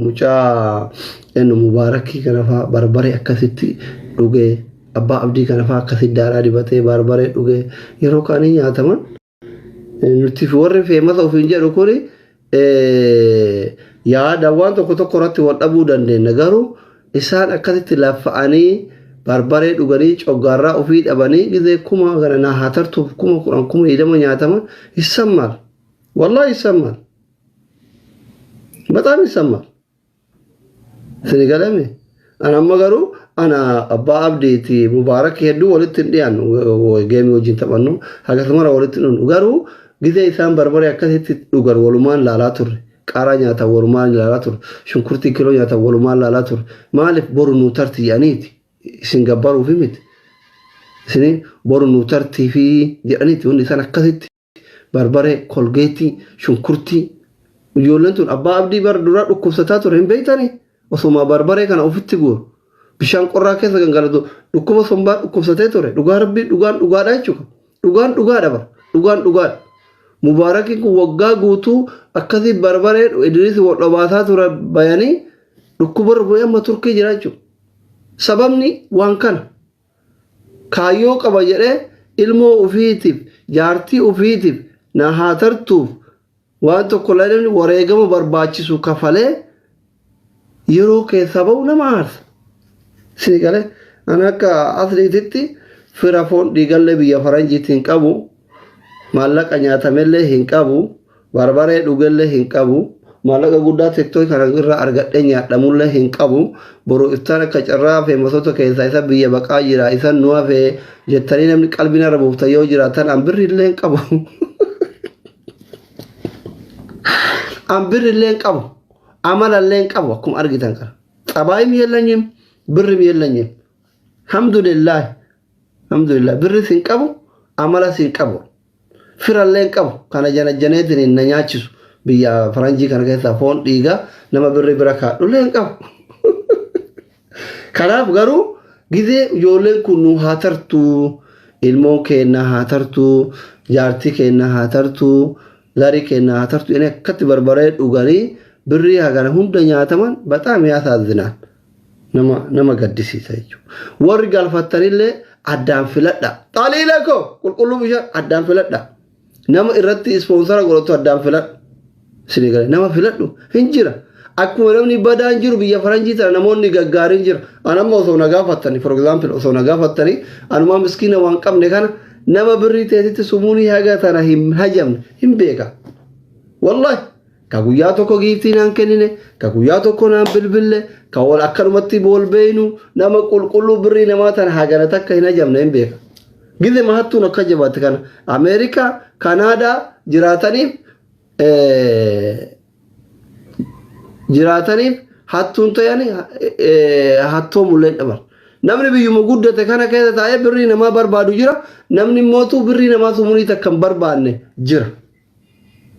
Mucaa eenyu Mubaarakii kana fa'aa barbaree akkasitti dhugee, abbaa abdii kana fa'aa akkasitti daaraa dibatee barbaree dhugee yeroo kaanii nyaataman. Nuti warri feemasa ofiin jedhu kuni yaada waan tokko tokko irratti wal dhabuu dandeenya, garuu isaan akkasitti laffa'anii barbaree dhuganii coggaarraa ofii dhabanii gizee kuma kana naa haa tartuuf 10,000 20,000 nyaataman ይሰማል። ወላሂ ይሰማል፣ በጣም ይሰማል። Isin galame ana amma garuu ana abbaa abdiiti Mubaarak hedduu walitti hin dhiyaannu, geemii wajjin taphannu hagasumara walitti hin dhufnu, garuu gizee isaan barbaree akkasitti dhugan walumaan laalaa turre, qaaraa nyaatan walumaan laalaa turre, shunkurtii kiloo nyaatan walumaan laalaa turre. Maaliif? Boru nuu tarti jedhaniiti, isin gabbaruufi miti, isin boru nuu tartii fi jedhaniiti hundi isaan akkasitti barbaree, kolgeetii, shunkurtii. Ijoolleen tun abbaa abdii bara duraa dhukkubsataa ture hin beektanii, osuma barbaree kana ofitti guuru, bishaan qorraa keessa gangalatu, dhukkuba sombaa dhukkubsatee ture. Dhugaa rabbii, dhugaan dhugaadha jechuudha. Dhugaan dhugaadha bara, dhugaan dhugaadha. Mubaarakiin kun waggaa guutuu akkasii barbaree Idris wal dhobaasaa ture, bayanii dhukkuba irra bu'ee amma Turkii jira jechuudha. Sababni waan kana kaayyoo qaba jedhee ilmoo ufiitiif, jaartii ufiitiif na haa tartuuf waan tokko namni wareegama barbaachisu kafalee yeroo keessaa ba'u nama aarsa. Isin galee ani akka asliititti fira foon dhiigallee biyya faranjiitti hin qabu, maallaqa nyaatamellee hin qabu, barbaree dhugellee hin qabu, maallaqa guddaa TikTok kana irraa argadhee nyaadhamullee hin qabu. Boru iftaan akka carraa feemasota keessaa isa biyya baqaa jira, isa nu hafe jettanii namni qalbii narra buuftan yoo jiraatan, an birri illee hin qabu. An birri illee hin qabu. Amala illee hin qabu akkuma argitan kana. ጠባይም የለኝም, ብርም የለኝም። Alhamdulillah, alhamdulillah, birris hin qabu, amalas hin qabu. Firallee hin qabu. Kana jana janeetiin na nyaachisu. Biyya faranjii kana keessaa foon dhiigaa nama birri bira kaadhullee hin qabu. Kanaaf garuu gizee ijoolleen kun nu haa tartuu, ilmoon keenya haa tartuu, jaartii keenya haa tartuu, zarii keenya haa tartuu inni akkatti barbaree dhuganii birrii hagana hunda nyaataman በጣም ያሳዝናል. Nama gaddisiisa jechuudha. Warri galfattanillee addaan filadha. Xaliila koo qulqulluu bishaan addaan filadha. Nama irratti sponsor godhatu addaan filadhu. Isin galee nama filadhu hin jira. Akkuma namni badaan jiru biyya faranjii tana namoonni gaggaariin jira. An amma osoo na gaafattani, for example, osoo na gaafattani, anumaa miskiina waan qabne kana nama birrii teetitti sumuunii haga tana hin hajamne hin beeka. Wallahi ka guyyaa tokko giiftii naan kennine, ka guyyaa tokko naan bilbille, ka wal akkanumatti wal beeynu, nama qulqulluu birrii namaa tana hagana takka hin hajamne hin beeka. Gize mahattuun akka jabaate kana Ameerikaa, Kanaadaa jiraataniif hattuun ta'anii hattoomullee dhaban. Namni biyyuma guddate kana keessa taa'ee birrii namaa barbaadu jira. Namni mootuu birrii namaa sumurii takka hin barbaanne jira.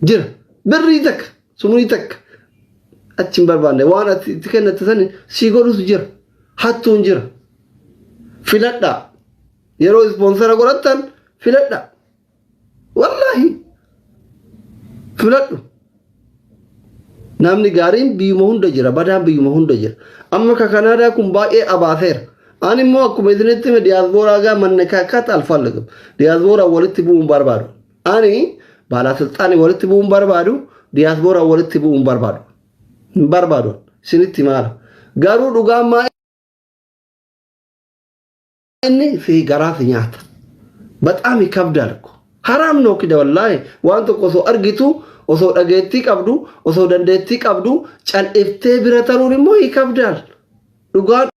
Jira. Birrii takka sumurii takka achi hin barbaanne, waan ati itti kennatte sani sii godhutu jira. Hattuun jira. Filadhaa. Yeroo sponsor godhattan filadhaa. Wallaahi filadhu. Namni gaariin biyyuma hunda jira, badaan biyyuma hunda jira. Amma ka Kanaadaa kun baay'ee abaaseera. Ani immoo akkuma isinitti hime diyaasbooraa gaa መነካካት አልፈልግም. Diyaasbooraa walitti bu'uun barbaadu. Ani ባለስልጣን walitti bu'uun barbaadu, diyaasbooraa walitti bu'uun barbaadu. Hin barbaadu. Isinitti maala. Garuu dhugaan maa inni fi garaa si nyaata. በጣም ይከብዳል እኮ haraam ነው kida wallaahi. Waan tokko osoo argitu, osoo dhageettii qabdu, osoo dandeettii qabdu cal'iftee bira taruun immoo ይከብዳል. Dhugaan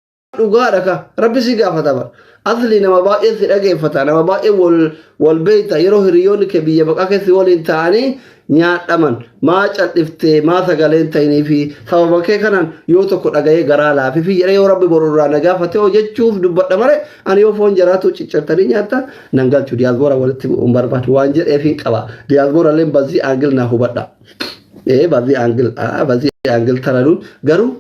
dhugaadha, ka rabbi si gaafata bara. Asli nama baay'ee si dhageeffata, nama baay'ee wal wal beeyta. Yeroo hiriyoonni kee biyya baqaa keessa waliin ta'anii nyaadhaman, maa cal'iftee, maa sagaleen ta'inii fi sababa kee kanaan yoo tokko dhaga'ee garaa laafii fi jedhee yoo rabbi boru irraa na gaafate hoo jechuuf dubbadha malee, ani yoo foon jaraatu ciccirtanii nyaatta nan galchu. Diyaasboora walitti bu'uun barbaadu waan jedheef hin qaba. Diyaasboora illee በዚህ angle naa hubadha. Ee, በዚህ angle, በዚህ angle taraduun garuu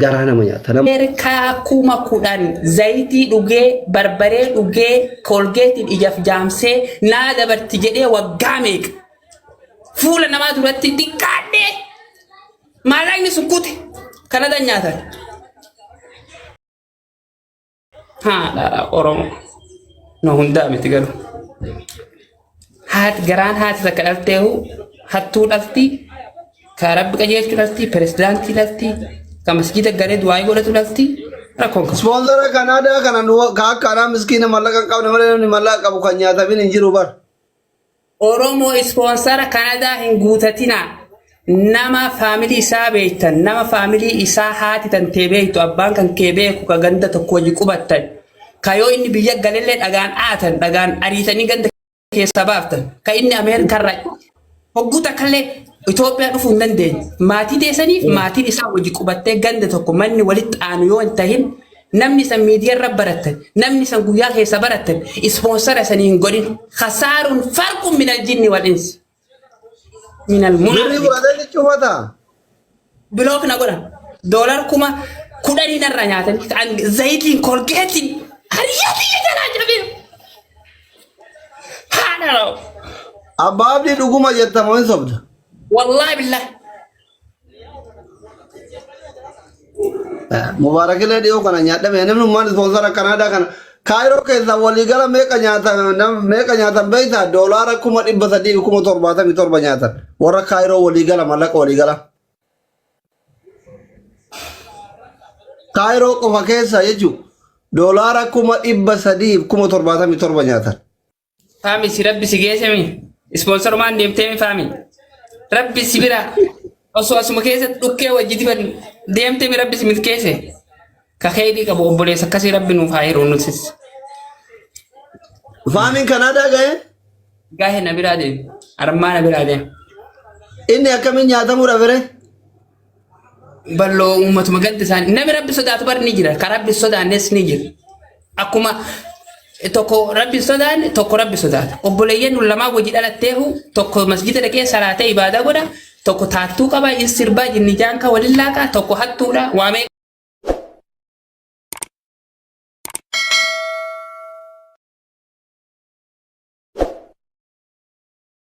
garaa nama nyaata. Nama Ameerikaa 10,000 zayitii dhugee, barbaree dhugee, kolgeetiin ijaf jaamsee naa dabarti jedhee waggaa meeqa fuula namaa duratti xiqqaadhee maallaqni sun kute. Kanadaan nyaatan. Haadha Oromoo. No hundaa miti garuu. Haati garaan haati takka dhalteehu hattuu dhalti, ka rabbi qajeelchu dhalti, pirezidaantii dhalti, ka masjida galee du'aayii godhatu dhalti. Rakkoon qabu. Ispoonsara Kanaadaa kana nu ka akka anaa miskiina mallaqa hin qabne malee namni mallaqa qabu kan nyaatamin hin jiru bar. Oromoo ispoonsara Kanadaa hin guutatinaa. Nama faamilii isaa beektan, nama faamilii isaa haati tan tee beektu, abbaan kan kee beeku, ka ganda tokko wajji qubattan, ka yoo inni biyya galellee dhagaan aatan, dhagaan ariitanii ganda keessaa baaftan, ka inni Ameerikarra hogguu takkallee Itoophiyaa dhufuu hin dandeenye. Maatii teessaniif maatiin isaa wajji qubattee ganda tokko manni walitti aanu yoo hin tahin namni isan miidiyaa irra barattan, namni isan guyyaa keessa barattan, ispoonsara isanii hin godhin. Khasaaruun farqun minal jinni wal insi. Minal Birrii munaafiq. fudhatee si cufata. Block na godhan. Doolar 10,000 narraa nyaatanii kan zayitiin kolgeetiin hariyyaa biyya jalaa cabee. Haadha rawu. Abbaa Abdii dhuguma jetta moo hin sobda? Wallaahi billahi. Mubaarakilee dhiyoo kana nyaadhame namni ummaan ispoonsara Kanaadaa kana Kaayiroo keessaa waliigala meeqa nyaatan meeqa nyaatan beektaa doolaara 377,077 nyaatan warra Kaayiroo waliigala mallaqa waliigala. Kaayiroo qofa keessa jechuun doolaara 377,077 nyaatan. Faami si rabbi si geessemi. Ispoonsarumaan deemteemi faami. Rabbi si bira osoo asuma keessatti dhukkee wajji diban deemteemi rabbi si milkeesse. Ka keedii qabu obboleessa akkasii rabbi nuuf haa hiru nutis. Faamiin Kanaadaa ga'ee Gahe na biraa deemi. Armaa na biraa deemi. Inni akkamiin nyaatamuu dhabere? Balloo uummatuma gadda isaanii. Namni rabbi sodaatu bar ni jira. Ka rabbi sodaannes ni jira. Akkuma tokko rabbi sodaanne tokko rabbi sodaata. Obboleeyyan nu lamaa wajji dhalatteehu tokko masjida dhaqee salaatee ibaadaa godha. Tokko taattuu qaba in sirbaa jinni jaanka waliin laaqa tokko hattuudha waamee.